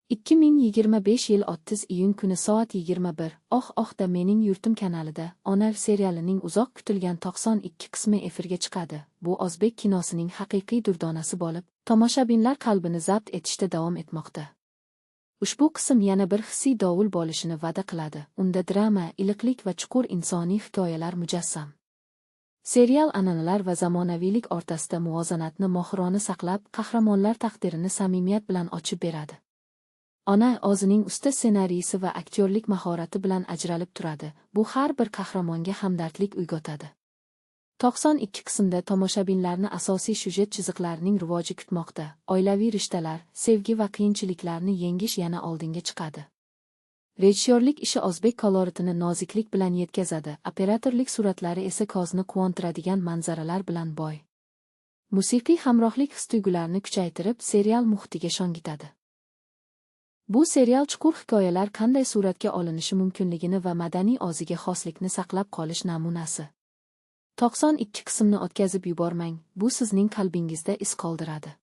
2025 yil 30 iyun kuni soat 21:00 da Mening yurtim kanalida Ona serialining uzoq kutilgan 92 qismi efirga chiqadi. Bu o'zbek kinosining haqiqiy durdonasi bo'lib, tomoshabinlar qalbini zabt etishda davom etmoqda. Ushbu qism yana bir hissiy dovul bo'lishini va'da qiladi. Unda drama, iliqlik va chuqur insoniy hikoyalar mujassam. Serial an'analar va zamonaviylik o'rtasida muvozanatni mohirona saqlab, qahramonlar taqdirini samimiyat bilan ochib beradi. Ona o'zining usta ssenariysi va aktyorlik mahorati bilan ajralib turadi. Bu har bir qahramonga hamdardlik uyg'otadi. 92 qismda tomoshabinlarni asosiy syujet chiziqlarining rivoji kutmoqda. Oilaviy rishtalar, sevgi va qiyinchiliklarni yengish yana oldinga chiqadi. Rejissyorlik ishi o'zbek koloritini noziklik bilan yetkazadi, operatorlik suratlari esa ko'zni quvontiradigan manzaralar bilan boy. Musiqiy hamrohlik his-tuyg'ularni kuchaytirib, serial muhitiga sho'ngitadi. Bu serial chuqur hikoyalar qanday suratga olinishi mumkinligini va madaniy o'ziga xoslikni saqlab qolish namunasi. 92 qismni o'tkazib yubormang, bu sizning qalbingizda iz qoldiradi.